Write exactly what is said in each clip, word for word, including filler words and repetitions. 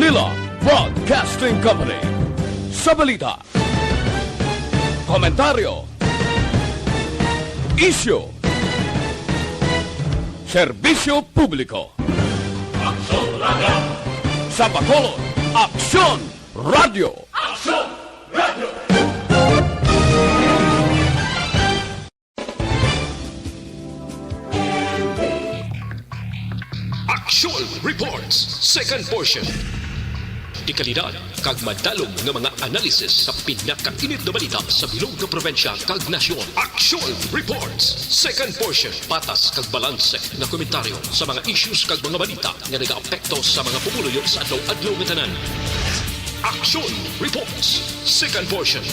Manila Broadcasting Company. Sa balita, komentaryo, isyu, serbisyo publiko. Aksyon Radio! Sa Bacolod, Aksyon Radio! Aksyon Radio! Action Reports, second portion. Dekalidad kag madalom nga mga analisis sa pinakainit nga balita sa bilog nga probinsya kag nasyon. Action Reports, second portion. Patas kag balanse nga komentaryo sa mga issues kag mga balita nga nagaapekto sa mga pumuluyo sa adlaw-adlaw nga tanan. Action Reports, second portion.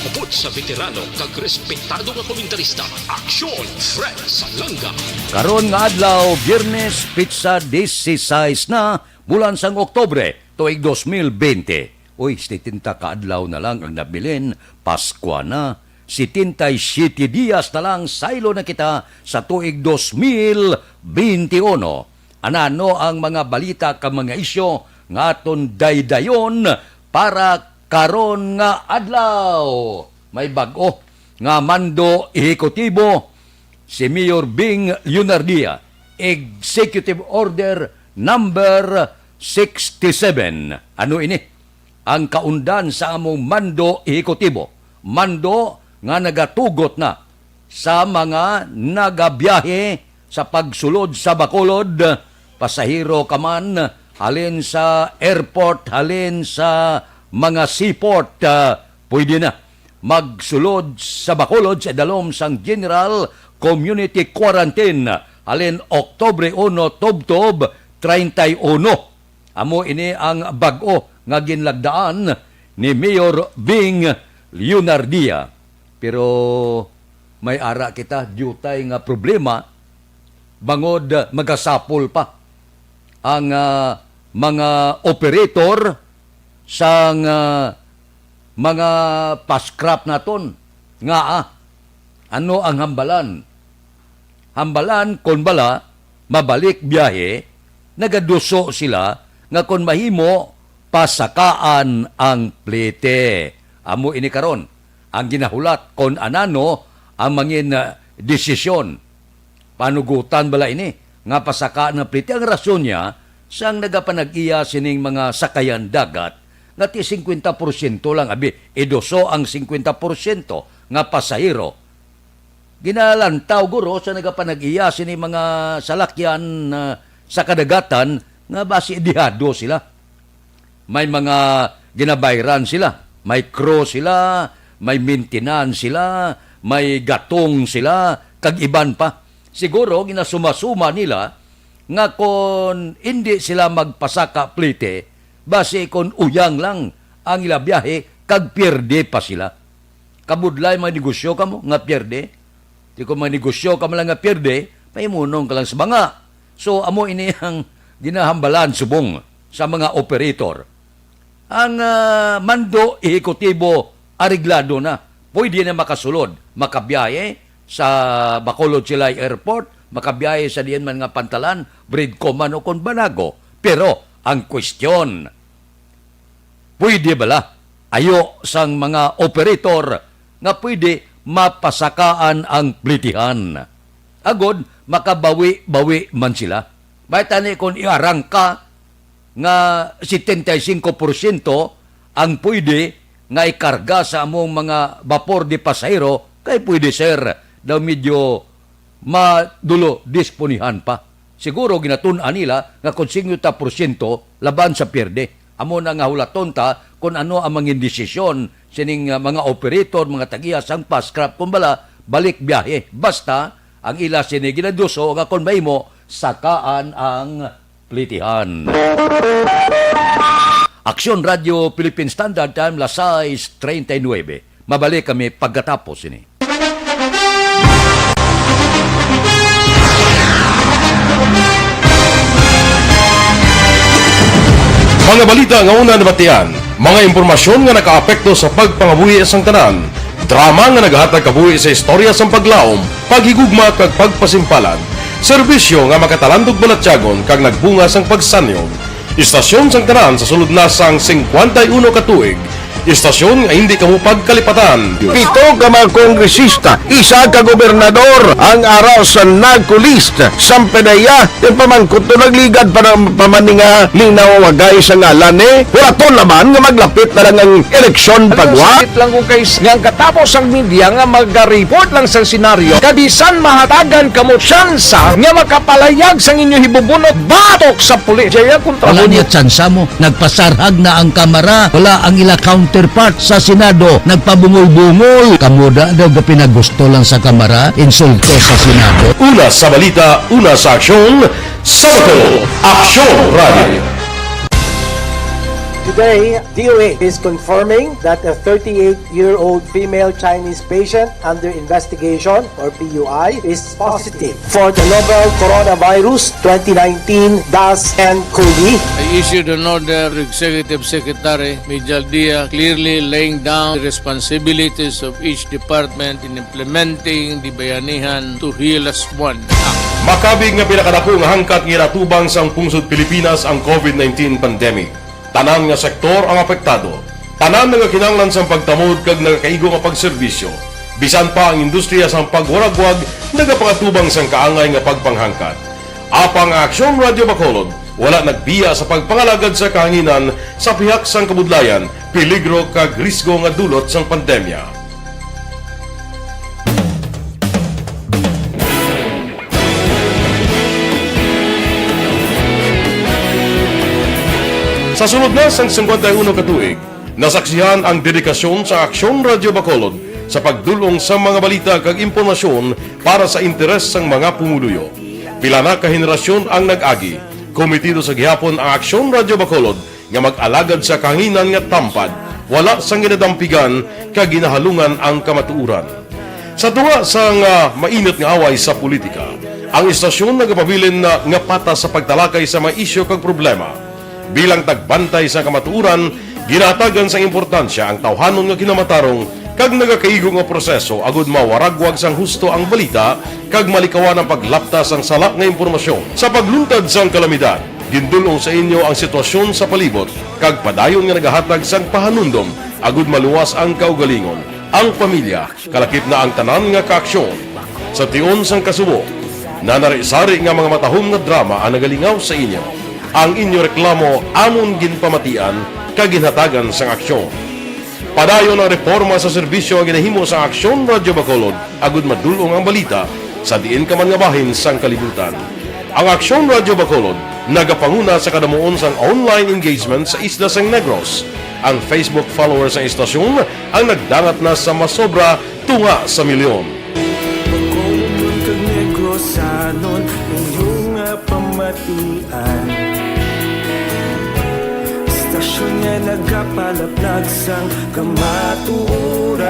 Upod sa veterano kag respetado nga komentarista, Aksyon Fred Salanga. Karon nga adlaw, Biyernes, petsa disisais na, bulan sang Oktubre, tuig dos mil bente. Uy, setenta ka adlaw na lang ang nabilin, Paskwa na. Setenta y siete dias na lang, saylo na kita sa tuig dos mil bente uno. Anano ang mga balita kag mga isyu nga aton daydayon para karon nga adlaw? May bag-o nga mando ehekutibo si Mayor Bing Leonardia, Executive Order Number sixty-seven. Ano ini? Ang kaundan sa among mando ehekutibo, mando nga nagatugot na sa mga nagabiyahe sa pagsulod sa Bacolod, pasahero ka man, halin sa airport, halin sa mga seaport, ah, pwede na magsulod sa Bacolod sa dalom sang General Community Quarantine halin Oktubre uno tubtob treinta y uno. Amo ini ang bag-o nga ginlagdaan ni Mayor Bing Leonardia. Pero may ara kita diutay nga problema, bangod magasapol pa ang, ah, mga operator sang, ah, mga paskrap naton. Nga, ah, ano ang hambalan? Hambalan kon bala mabalik biyahe, nagaduso sila nga kon mahimo, pasakaan ang plete. Amo ini karon ang ginahulat kon anano ang mangin, ah, desisyon. Panugutan bala ini nga pasakaan ang plete? Ang rason niya, sang nagapanag-iya sining mga sakayan dagat nga ti singkwenta porsyento lang, abi, iduso ang singkwenta porsyento nga pasahero. Ginalantaw guro sa nagapanag-iya sini mga salakyan, ah, sa kadagatan nga basi dihado sila. May mga ginabayran sila, may crew sila, may maintenance sila, may gatong sila, kag iban pa. Siguro ginasuma-suma nila nga kon indi sila magpasaka plete, basi kon uyang lang ang ila biyahe kag pierde pa sila. Kabudlay, magnegosyo kamo nga pierde. Di ko magnegosyo ka man lang nga pierde, pahimunong ka lang sa banga. So, amo ini ang ginahambalan subong sa mga operator. Ang, ah, mando ehekutibo areglado na. Pwede na makasulod, makabiyahe sa Bacolod Silay Airport, makabiyahe sa diin man nga pantalan, Bridco man o kon Banago. Pero ang question, pwede bala ayo sang mga operator nga pwede mapasakaan ang plitihan, agod makabawi-bawi man sila? May tani kon iarangka nga setenta y cinco porsyento ang pwede nga ikarga sa among mga bapor de pasahero, kay pwede, sir, daw medyo madulo disponihan pa. Siguro ginatun-an nila nga kon singkwenta porsyento laban sa pierde. Amo na nga hulaton ta kon ano ang mangin desisyon sining, ah, mga operator, mga tag-iya sang paskrap, kung bala balik biyahe. Basta ang ila sini ginaduso nga kon mahimo, sakaan ang plitihan. Aksyon Radio Philippine Standard Time, las sais treinta y nuebe. Mabalik kami pagkatapos sini. Mga balita nga una nabatian, mga impormasyon nga nakaapekto sa pagpangabuhi sang tanan, drama nga naghatag kabuhi sa istorya sang paglaom, paghigugma kag pagpasimpalan, serbisyo nga makatalandog balatyagon kag nagbunga sang pagsanyog. Istasyon sang tanan sa sulod na sang singkwenta y uno ka tuig. Istasyon nga hindi kamo pagkalipatan. Pito ka mga kongresista, isa ka gobernador ang ara sa NAGCO list. Sampanaya, yung pamangkot to nagligad pa ng pamaninga, linaw wagay sa ngalan eh. Wala to naman nga maglapit na lang ang eleksyon pagwa. Sakit lang kung kay nga ang katapos ang media nga magareport lang sa senaryo, kabisan mahatagan kamo tsansa nga makapalayag sang inyo hibubunot batok sa pulis. Jaya kontra Wala mo niya niya. Tsansa mo. Nagpasarhag na ang Kamara. Wala ang ila counterpart sa Senado. Nagpabungol-bungol. Kamo da daw gapinagusto lang sa Kamara, insulto sa Senado. Una sa balita, una sa aksyon, sa Bacolod, Aksyon Radio. Today, D O A is confirming that a thirty-eight-year-old female Chinese patient under investigation, or P U I, is positive for the novel coronavirus twenty nineteen dash N COVID. I issued an order to Executive Secretary Mijal Dia, clearly laying down the responsibilities of each department in implementing the Bayanihan to Heal Us One Act. Makabig nga pinakadako nga hangkat nga ginatubang sang pungsod Pilipinas ang COVID nineteen pandemic. Tanan nga sektor ang apektado. Tanan nga kinahanglan sang pagtamod kag nagakaigo nga pagserbisyo. Bisan pa ang industriya sang pagwaragwag nagapangatubang sang kaangay nga pagpanghangkat. Apang ang Aksyon Radio Bacolod wala nagbiya sa pagpangalagad sa kahanginan sa pihak sang kabudlayan, peligro kag risgo nga dulot sang pandemya. Sa sulod na sang singkwenta y uno ka tuig, nasaksihan ang dedikasyon sa Aksyon Radio Bacolod sa pagdul-ong sa mga balita kag impormasyon para sa interes sang mga pumuluyo. Pila na ka henerasyon ang nag-agi, kometido sa gihapon ang Aksyon Radio Bacolod nga mag-alagad sa kahanginan nga tampad, wala sang ginadampigan kag ginahalungan ang kamatuoran. Sa tunga sang, ah, mainit nga away sa politika, ang istasyon nagapabilin na nga patas sa pagtalakay sa mga isyu kag problema. Bilang tagbantay sa kamatuoran, ginahatagan sang importansya ang tawhanon nga kinamatarong kag nagakaigo nga proseso agud mawaragwag sang husto ang balita kag malikawan ang paglapta sang sala nga impormasyon. Sa pagluntad sang kalamidad, gindul-ong sa inyo ang sitwasyon sa palibot kag padayon nga nagahatag sang pahanumdom agud maluwas ang kaugalingon, ang pamilya, kalakip na ang tanan nga kaaksyon. Sa tion sang kasubo, nanari-sari nga mga matahom nga drama ang nagalingaw sa inyo. Ang inyo reklamo amon ginpamatian kag ginhatagan sang aksyon. Padayon ang reporma sa serbisyo nga ginahimo sang Aksyon Radio Bacolod agud madul-ong ang balita sa diin ka man nga bahin sang kalibutan. Ang Aksyon Radio Bacolod nagapanguna sa kadamuon sang online engagement sa isla sang Negros. Ang Facebook followers sang istasyon ang nagdangat na sa masobra tunga sa milyon. Bacolod man kag Negrosanon, inyo nga pamatian. Istasyon nga nagapalaplag sang kamatuoran.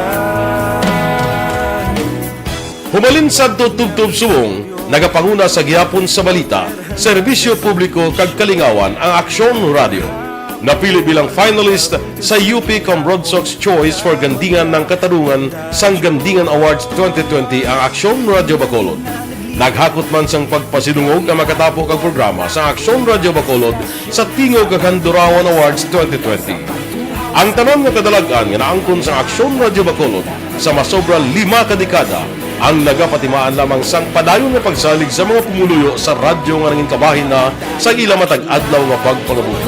Humalin sadto tubtob subong, nagapanguna sa gihapon sa balita, serbisyo publiko kag kalingawan ang Aksyon Radio. Napili bilang finalist sa U P Cambrodsoc's Choice for Gandingan ng Katarungan sang Gandingan Awards twenty twenty ang Aksyon Radio Bacolod. Naghakot man sang pagpasidungog ang makatapo kag programa sa Aksyon Radio Bacolod sa Tingog kag Handurawan Awards twenty twenty. Ang tanan nga kadalag-an nga naangkon sa Aksyon Radio Bacolod sa masobra lima ka dekada ang nagapatimaan lamang sang padayon nga pagsalig sa mga pumuluyo sa radyo nga nangin kabahin na sa ila matag adlaw nga pagpangabuhi.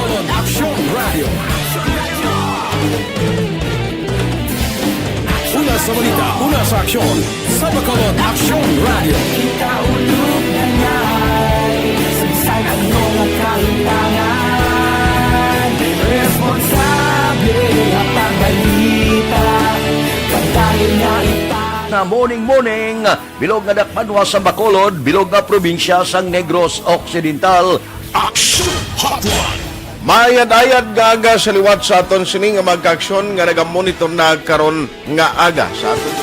Una sa balita, una sa aksyon, sa Bacolod Aksyon Radio. Ikaulog na ngay, sa bisan ano nga kahimtangan, responsable nga pagbalita, pagdali nga ita. Na morning, morning. Bilog nga dakbanwa sa Bacolod, bilog nga probinsya sang Negros Occidental. Action Hotline. Maayad-ayad nga aga sa liwat sa aton sini nga mga kaaksyon nga nagamonitor na karon nga aga sa aton.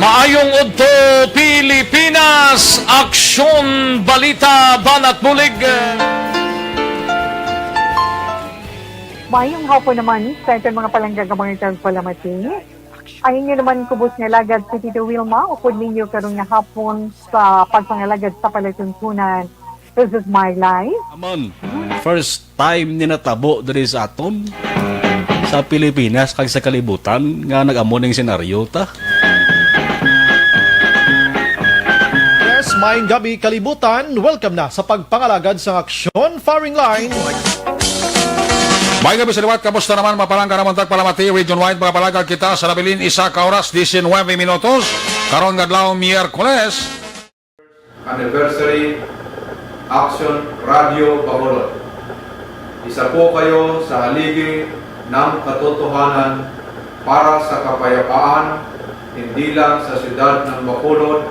Maayong udto, Pilipinas! Aksyon, balita, banat bulig! Maayong hapon naman sa aton mga palangga nga mga tagpalamati. Ang inyo naman kubos nga alagad si Tito Wilma, upod ninyo karon nga hapon sa pagpangalagad sa palatuntunan. This is my life. Amon. First time ni natabo diri sa aton, sa Pilipinas kag sa kalibutan, nga nag-amo ning senaryo ta. Yes, maayong gabi, kalibutan. Welcome na sa pagpangalagad sang Aksyon Firing Line. May gabi sa liwat, kamusta naman? Mapalangga naman tagpalamati, region-wide, mga palangga kita sa nabilin, isa ka oras, diecinuebe minutos. Karon nga adlaw, Miyerkules. Anniversary Action Radio Bacolod. Isa po kayo sa haligi ng katotohanan para sa kapayapaan, hindi lang sa siyudad ng Bacolod,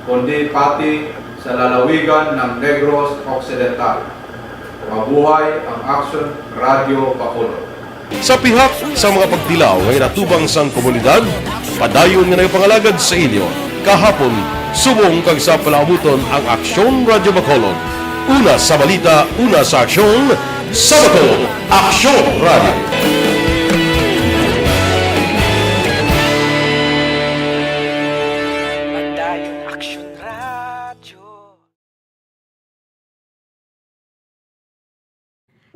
kundi pati sa lalawigan ng Negros Occidental. Mabuhay ang Action Radio Bacolod. Sa pihak sa mga pagtilaw nga ginatubang sang komunidad, padayon nga nagapangalagad sa inyo kahapon, subong kag sa palaabuton ang Aksyon Radyo Bacolod. Una sa balita, una sa aksyon, sa Bacolod, Aksyon Radyo. Padayon Aksyon Radyo.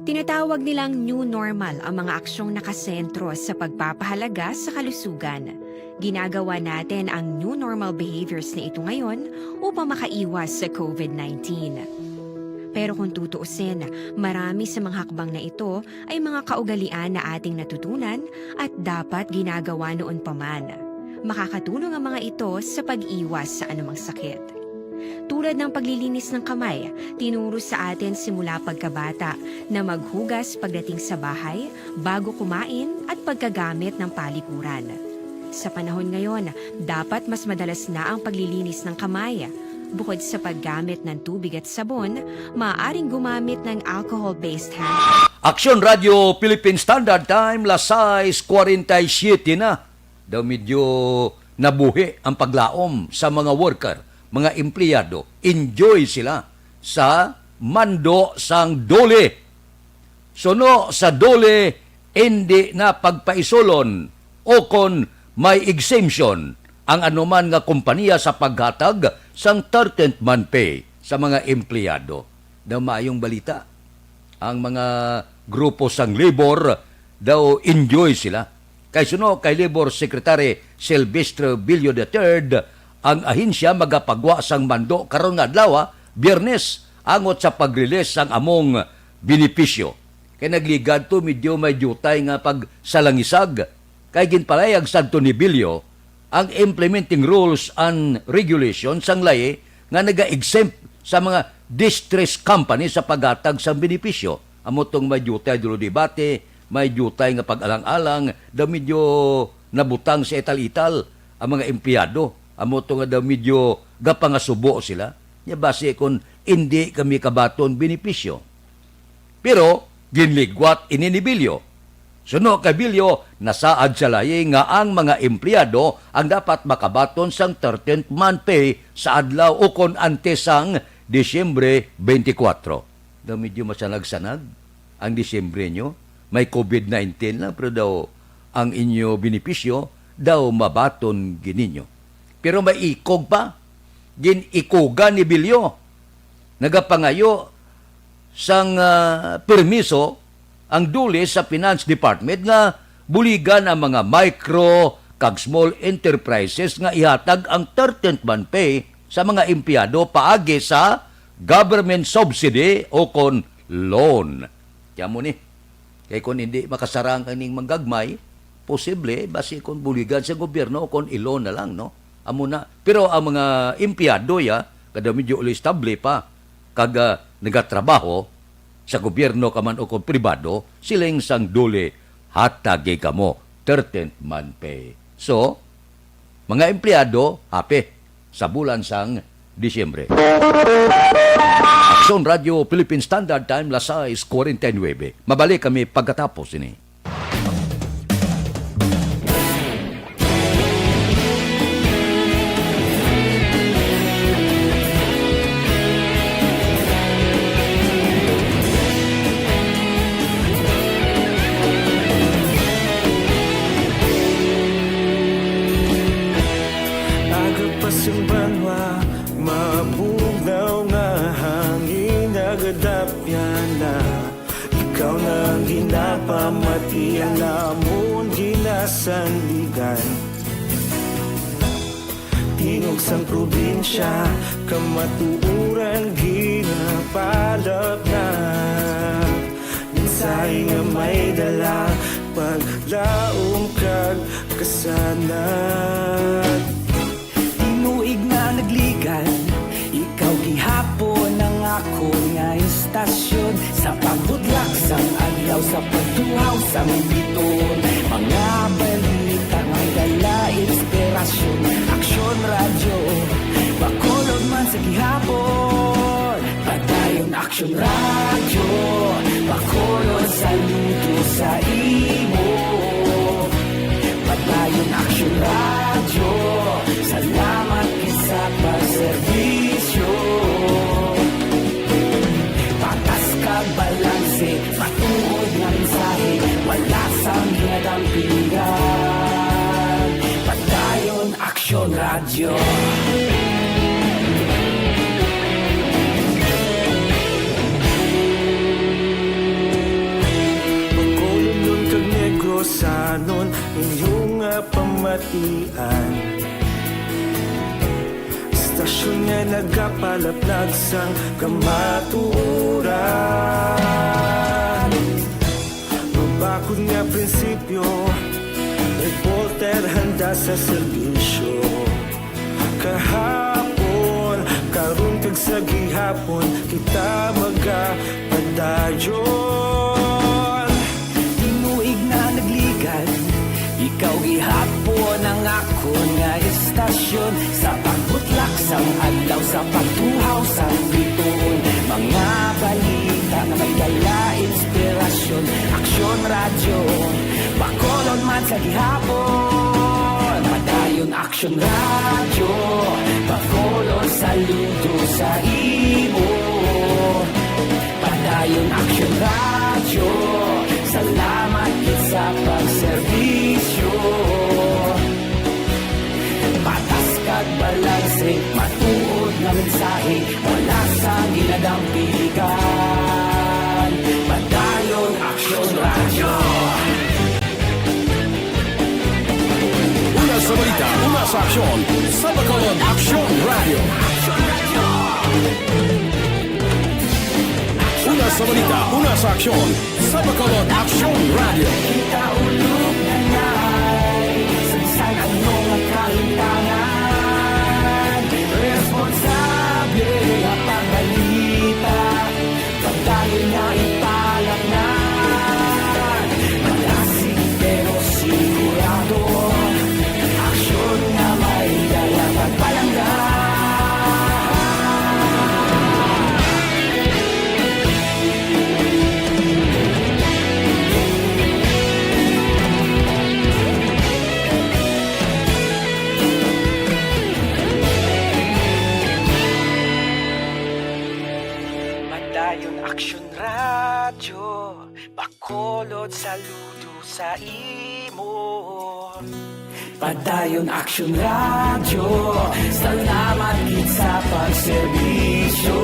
Tinatawag nilang new normal ang mga aksyong nakasentro sa pagpapahalaga sa kalusugan. Ginagawa natin ang new normal behaviors na ito ngayon upang makaiwas sa covid nineteen. Pero kung tutuusin, marami sa mga hakbang na ito ay mga kaugalian na ating natutunan at dapat ginagawa noon pa man. Makakatulong ang mga ito sa pag-iwas sa anumang sakit. Tulad ng paglilinis ng kamay, tinuro sa atin simula pagkabata na maghugas pagdating sa bahay, bago kumain, at pagkagamit ng palikuran. Sa panahon ngayon, dapat mas madalas na ang paglilinis ng kamay. Bukod sa paggamit ng tubig at sabon, maaaring gumamit ng alcohol-based hand. Aksyon Radyo Philippine Standard Time, las sais cuarenta y siete na. Daw medyo nabuhi ang paglaom sa mga worker, mga empleyado. Enjoy sila sa mando sang DOLE. Suno sa DOLE, indi na pagpaisulon o kon may exemption ang anuman nga kompanya sa paghatag sang thirteenth month pay sa mga empleyado. Daw maayong balita, ang mga grupo sang labor daw enjoy sila. Kay suno kay Labor Secretary Silvestre Billo the third, ang ahensya magapagwa sang mando karon nga adlaw, Biyernes, angot sa pag-release sang among benepisyo. Kay nagligad to, medyo may diutay nga pagsalangisag. Kay ginpalayag sadto ni Billo ang implementing rules and regulations sang layi nga naga-exempt sa mga distress company sa paghatag sang benepisyo. Amo tong may diutay dulo debate, may diutay nga pag-alang-alang, daw medyo nabutang sa ital-ital ang mga empleyado. Amo to nga daw medyo gapangasubo sila. Nya basi kon indi kami kabaton benepisyo. Pero ginligwat ini ni Bilyo. Suno kay Bilyo, nasaad sa layi nga ang mga empleyado ang dapat makabaton sang thirteenth month pay sa adlaw ukon antes sang Disyembre twenty-four. Daw medyo masanag-sanag ang Disyembre nyo. May covid nineteen lang, pero daw ang inyo benepisyo daw mabaton gid ninyo. Pero may ikog pa, gin-ikogan ni Bilyo. Nagapangayo sang, ah, permiso ang DOLE sa Finance Department nga buligan ang mga micro kag small enterprises nga ihatag ang thirteenth month pay sa mga empleyado paagi sa government subsidy o kon loan. Kaya mo ni, kay kon hindi makasarang kaning manggagmay, posible basi kon buligan sa gobyerno o kon i-loan na lang, no? Amo na. Pero ang mga empleyado ya, kada medyo estable pa, kag, ah, nagatrabaho sa gobyerno ka man o kon pribado, siling sang DOLE, hatagi kamo thirteenth month pay. So, mga empleyado, happy sa bulan sang Disyembre. Aksyon Radyo Philippine Standard Time, las sais cuarenta y nueve. Mabalik kami pagkatapos ini. Aga pa sing banwa, mabugnaw nga hangin, nagadapyan na. Ikaw na ang ginapamati, ang amon ginasandigan. Tingog sang probinsya, kamatuoran ginapalapnag. Mensahe nga may dala, paglaom kag kasanag. Tinuig nga nagligan, ikaw gihapon ang akon nga istasyon. Sa pagbudlak sang adlaw, sa pagtuhaw sang bituon, mga balita may dala inspirasyon. Aksyon Radyo, Bacolod man sa gihapon. Padayon Aksyon Radyo, Bacolod, saludo sa imo. Padayon Aksyon Radyo, salamat gid sa pagserbisyo. Patas kag balanse, matuod nga mensahe, wala sang ginadampigan. Padayon Aksyon Radyo. Bacolodnon kag Negrosanon, inyo nga pamatian. Istasyon nga nagapalapnag sang kamatuoran. Mabakod nga prinsipyo, reporter handa sa serbisyo. Kahapon, karon kag sa gihapon, kita magapadayon. Tinuig nga nagligan, ikaw gihapon ang akon nga istasyon. Sa pagbutlak sang adlaw, sa pagtuhaw sang bituon, mga balita nga may dala inspirasyon. Aksyon Radyo, Bacolod man sa gihapon. Padayon Aksyon Radyo, Bacolod, saludo sa imo. Padayon Aksyon Radyo, salamat gid sa pagserbisyo. Patas kag balanse, matuod nga mensahe, wala sang ginadampigan. Padayon Aksyon Radyo. Una sa balita, una sa aksyon, sa Bacolod Aksyon Radyo. Una sa balita, una sa aksyon, sa Bacolod Aksyon Radyo. Kita ulog na ngay, sa bisan ano nga kahintangan, responsable nga pagbalita. Pagdayon nga ipalaknag, malasig pero sigurado. Aksyon nga may dala pagpalangga. Padayon Aksyon Radyo, Bacolod, saludo sa imo. Padayon Aksyon Radyo, salamat gid sa pagserbisyo.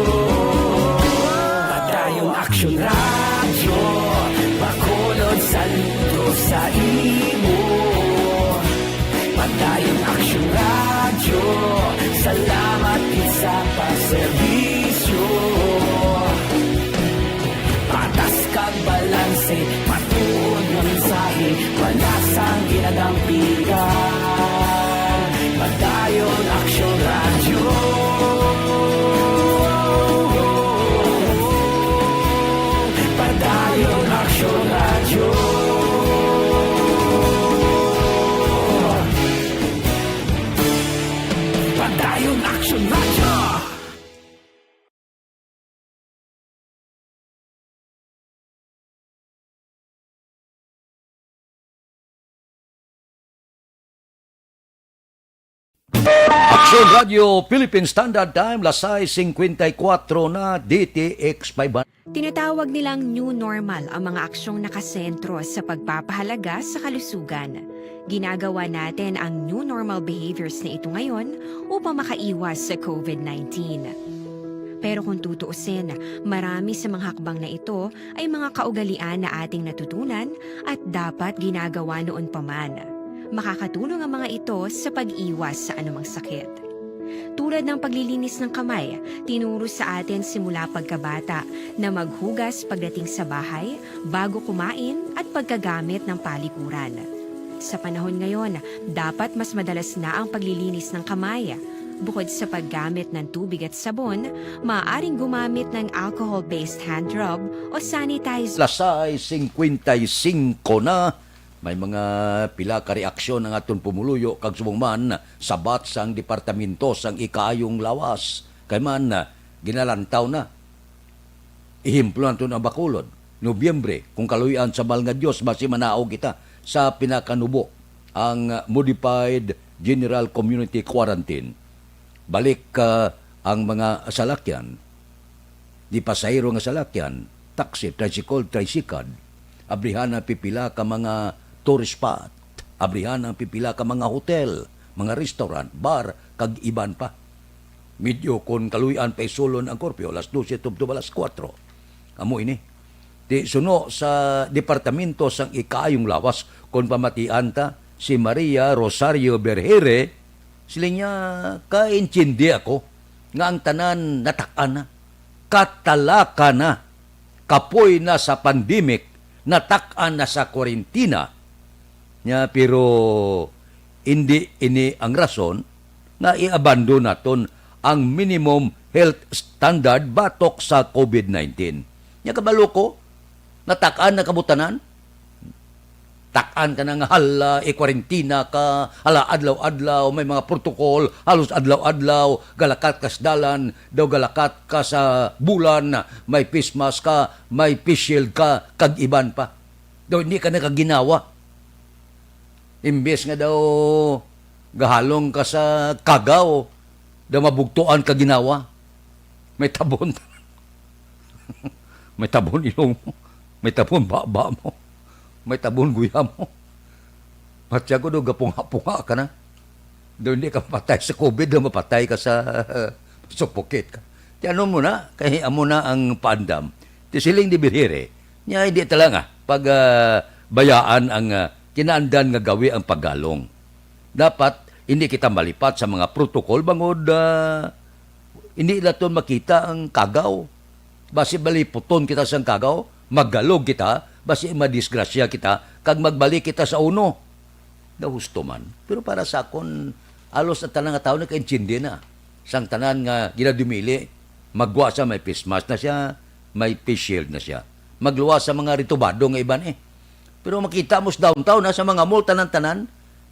Padayon Aksyon Radyo, Bacolod, saludo sa imo. Padayon Aksyon Radyo, salamat gid sa pagserbisyo. Patas kag balanse, matuod nga mensahe, wala sang ginadampigan. Padayon Aksyon Radyo. Padayon Aksyon Radyo. Padayon Aksyon Radyo. Aksyon Radyo Philippine Standard Time, las sais cincuenta y cuatro na, D T X five hundred. Tinatawag nilang new normal ang mga aksyong nakasentro sa pagpapahalaga sa kalusugan. Ginagawa natin ang new normal behaviors na ito ngayon upang makaiwas sa COVID nineteen. Pero kung tutuusin, marami sa mga hakbang na ito ay mga kaugalian na ating natutunan at dapat ginagawa noon pa man. Makakatulong ang mga ito sa pag-iwas sa anumang sakit. Tulad ng paglilinis ng kamay, tinuro sa atin simula pagkabata na maghugas pagdating sa bahay, bago kumain, at pagkagamit ng palikuran. Sa panahon ngayon, dapat mas madalas na ang paglilinis ng kamay. Bukod sa paggamit ng tubig at sabon, maaaring gumamit ng alcohol-based hand rub o sanitizer. Lasay singkwenta y singko na, may mga pila ka reaksyon ang aton pumuluyo kag subong man sabat sang Departamento sang Ikaayong Lawas. Kay man, ginalantaw na. Ehemplo naton ang Bacolod, Nobyembre, kung kaluy-an sa mahal nga Dios, basi manaog kita sa pinakanubo, ang Modified General Community Quarantine. Balik, ah, ang mga salakyan, di pasahero nga salakyan, taxi, tricycle, tricycad, abrihan ang pipila ka mga tourist spot, abrihan ang pipila ka mga hotel, mga restaurant, bar, kag iban pa. Medyo kon kaluy-an pa isulon ang curfew, alas dose tubtob alas kuwatro. Amo ini. Ti suno sa Departamento sang Ikaayong Lawas, kon pamatian ta si Maria Rosario Berhere, siling niya, "Kaintindi ako nga ang tanan natak-an na, katalaka na, kapoy na sa pandemic, natak-an na sa kwarentina." Nya, pero indi ini ang rason nga i-abandon naton ang minimum health standard batok sa covid nineteen. Nya, kabalo ko, natak-an na kabutanan. Tak-an ka na nga, hala, i-kwarentina ka, hala, adlaw-adlaw, may mga protocol, halos adlaw-adlaw, galakat ka sa dalan, daw galakat ka sa bulan, may face mask ka, may face shield ka, kag iban pa. Daw hindi ka nakaginawa. Imbes nga daw gahalong ka sa kagaw, daw mabugtuan ka ginawa. May tabon. May tabon ilong mo. May tabon baba mo. May tabon guya mo. Matyago daw gapunga-punga ka na. Daw hindi ka mapatay sa covid, daw mapatay ka sa suffocate ka. Ti ano mo na, kay amo na ang paandam. Ti siling ni Berhere, nya hindi talaga pag, ah, bayaan ang, ah, kinaandan nga gawi ang paggalong. Dapat hindi kita malipat sa mga protocol bangod, ah, hindi naton makita ang kagaw. Basi maliputon kita sang kagaw, maggalog kita, basi madisgrasya kita, kag magbalik kita sa uno. Daw husto man. Pero para sa akon, alos ang tanan nga tawo nakaintindi na. Sang tanan nga ginadumili, magwa sa may face mask na siya, may face shield na siya. Magluwas sa mga ritubado nga iban eh. Pero makita mo sa downtown, ha, sa mga mall, tanan-tanan,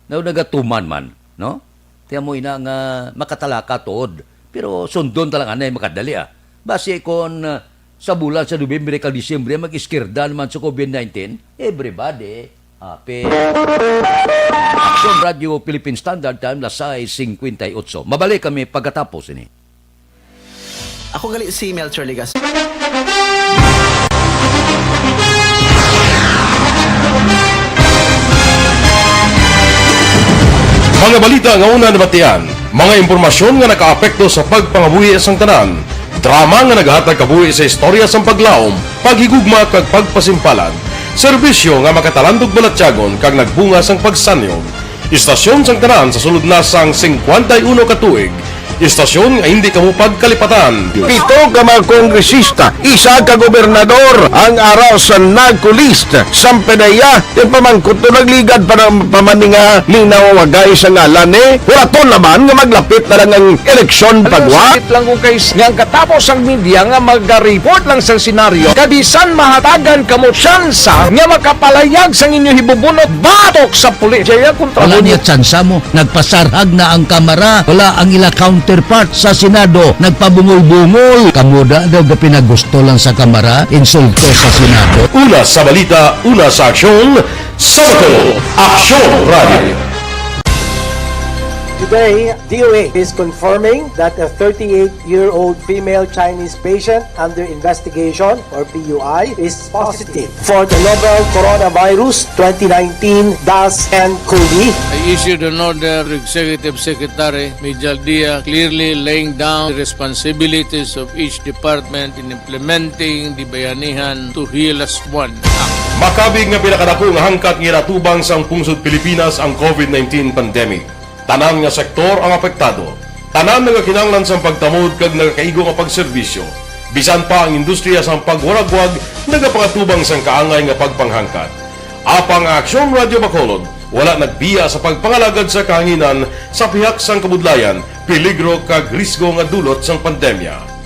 na nagatuman man, no? Kaya mo ina nga makatalaka tuod. Pero sundon ta lang anay makadali, ah. Basi kon, ah, sa bulan sa Nobyembre kag Disyembre, mag-iskirda naman sa covid nineteen, everybody happy. Aksyon Radio Philippine Standard Time, las sais singkwenta y otso. Mabalik kami pagkatapos ini. Ako gali si Melchor Legaspi. Mga balita nga una nabatian, mga impormasyon nga nakaapekto sa pagpangabuhi sang tanan, drama nga nagahatag kabuhi sa istorya sang paglaom, paghigugma kag pagpasimpalan, serbisyo nga makatalandog balatyagon kag nagbunga sang pagsanyog. Istasyon sang tanan sa sulod na sang singkwenta y uno ka tuig. Istasyon nga hindi kamo pagkalipatan. Pito ka mga kongresista, isa ka gobernador ang ara sa NAGCO list. Sampanaya, ti pamangkot to nagligad pa na pa man ni nga linaw wagay sa ngalan ni. Huraton naman nga maglapit na lang ang eleksyon. Alam mo, pagwa. Sakit lang kung kay nga ang katapos ang media nga mag-report lang sa senaryo, kabisan mahatagan kamo tsansa nga makapalayag sang inyo hibubunot batok sa pulis. Jaya kontra. Wala mo niya tsansa mo. Nagpasarhag na ang Kamara. Wala ang ila counterpart sa Senado. Nagpabungol-bungol. Kamo da daw gapinagusto lang sa Kamara, insulto sa Senado. Una sa balita, una sa aksyon, Sabado, Aksyon Radio. Today, D O H is confirming that a thirty-eight-year-old female Chinese patient under investigation, or P U I, is positive for the novel coronavirus twenty nineteen DAS nCoV. I issued an order to Executive Secretary Mijal Dia, clearly laying down the responsibilities of each department in implementing the Bayanihan to Heal Us One Act. Makabig nga pinakadako nga hangkat nga ginatubang sang pungsod Pilipinas ang COVID nineteen pandemic. Tanan nga sektor ang apektado. Tanan nagakinahanglan sang pagtamod kag nagakaigo nga pagserbisyo. Bisan pa ang industriya sang pagwaragwag nagapangatubang sang kaangay nga pagpanghangkat. Apang ang Aksyon Radyo Bacolod wala nagbiya sa pagpangalagad sa kahanginan sa pihak sang kabudlayan, peligro kag risgo nga dulot sang pandemya.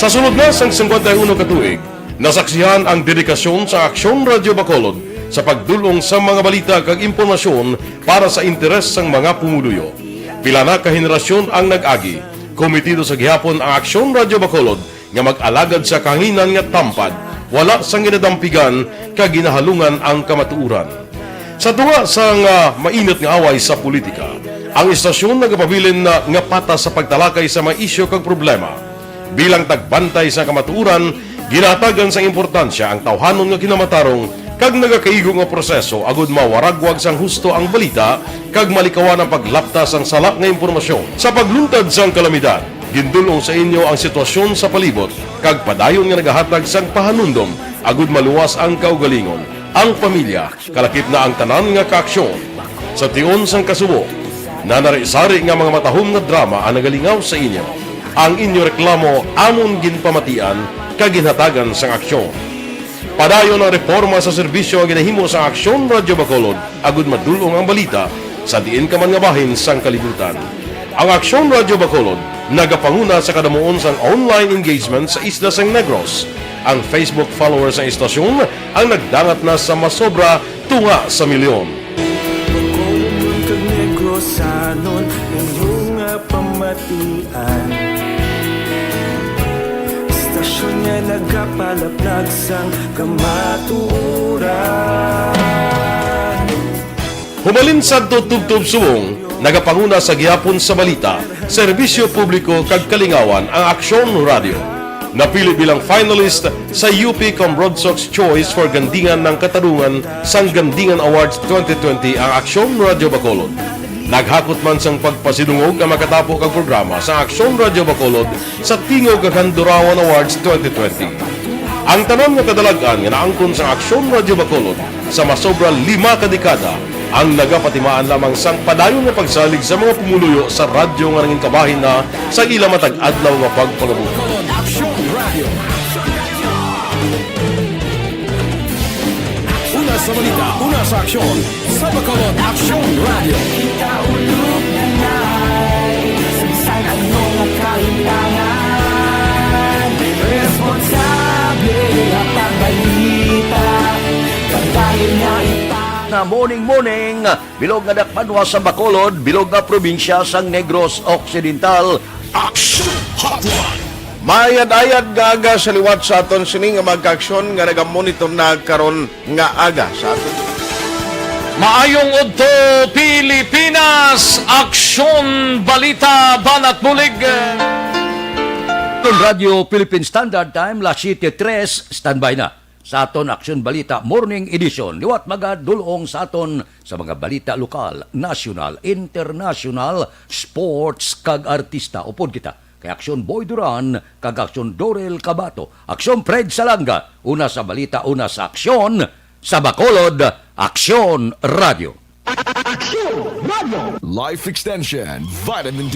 Sa sulod na sang singkwenta y uno ka tuig, nasaksihan ang dedikasyon sa Aksyon Radyo Bacolod sa pagdul-ong sa mga balita kag impormasyon para sa interes sang mga pumuluyo. Pila na ka henerasyon ang nag-agi, komitido sa gihapon ang Aksyon Radyo Bacolod nga mag-alagad sa kahanginan nga tampad, wala sang ginadampigan kag ginahalungan ang kamatuoran. Sa tunga sang, ah, mainit nga away sa politika, ang istasyon nagapabilin na nga patas sa pagtalakay sa mga isyu kag problema. Bilang tagbantay sa kamatuoran, ginahatagan sang importansya ang tawhanon nga kinamatarong kag nagakaigo nga proseso agud mawaragwag sang husto ang balita kag malikawan ang paglapta sang sala nga impormasyon. Sa pagluntad sang kalamidad, gindul-ong sa inyo ang sitwasyon sa palibot kag padayon nga nagahatag sang pahanumdom agud maluwas ang kaugalingon, ang pamilya, kalakip na ang tanan nga kaaksyon. Sa tion sang kasubo, nanari-sari nga mga matahom nga drama ang nagalingaw sa inyo. Ang inyo reklamo amon ginpamatian kag ginhatagan sang aksyon. Padayon ang reporma sa serbisyo nga ginahimo sang Aksyon Radyo Bacolod agud madul-ong ang balita sa diin ka man nga bahin sang kalibutan. Ang Aksyon Radyo Bacolod nagapanguna sa kadamuon sang online engagement sa isla sang Negros. Ang Facebook followers sang istasyon ang nagdangat na sa masobra tunga sa milyon. Bacolodnon kag Negrosanon, inyo nga pamatian. Istasyon nga nagapalaplag sang kamatuoran. Hubalin sadto tubtob subong, nagapanguna sa gihapon sa balita, serbisyo publiko kag kalingawan ang Aksyon Radyo. Napili bilang finalist sa U P Cambrodsoc's Choice for Gandingan ng Katarungan sang Gandingan Awards twenty twenty ang Aksyon Radyo Bacolod. Naghakot man sang pagpasidungog ang makatapo kag programa sa Aksyon Radyo Bacolod sa Tingog kag Handurawan Awards twenty twenty. Ang tanan nga kadalag-an nga naangkon sang Aksyon Radyo Bacolod sa masobra lima ka dekada ang nagapatimaan lamang sang padayon nga pagsalig sa mga pumuluyo sa radyo nga nangin kabahin na sa ila matag adlaw nga pagpangabuhi. Aksyon Radyo. Una sa balita, una sa aksyon, sa Bacolod Aksyon Radyo. Kita ulog na nai, sa bisan ano nga kalimtangan, responsable nga pagbalita, pagdayon nga ipa- Na morning, morning, bilog nga dakbanwa sa Bacolod, bilog nga probinsya sang Negros Occidental. Aksyon Hotline. Maayad-ayad nga aga sa liwat sa aton sini nga mga kaaksyon nga nagamonitor na karon nga aga sa aton. Maayong udto, Pilipinas! Aksyon, balita, banat bulig. Aton Radyo Philippine Standard Time, las siete tres, standby na sa aton Aksyon Balita Morning Edition. Liwat magadul-ong sa aton sa mga balita lokal, nasyonal, internasyonal, sports, kag artista. Upod kita kay Aksyon Boy Duran kag Aksyon Dorel Cabato, Aksyon Fred Salanga, una sa balita, una sa aksyon, sa Bacolod, Aksyon Radyo. Aksyon Radyo. Life Extension, Vitamin D.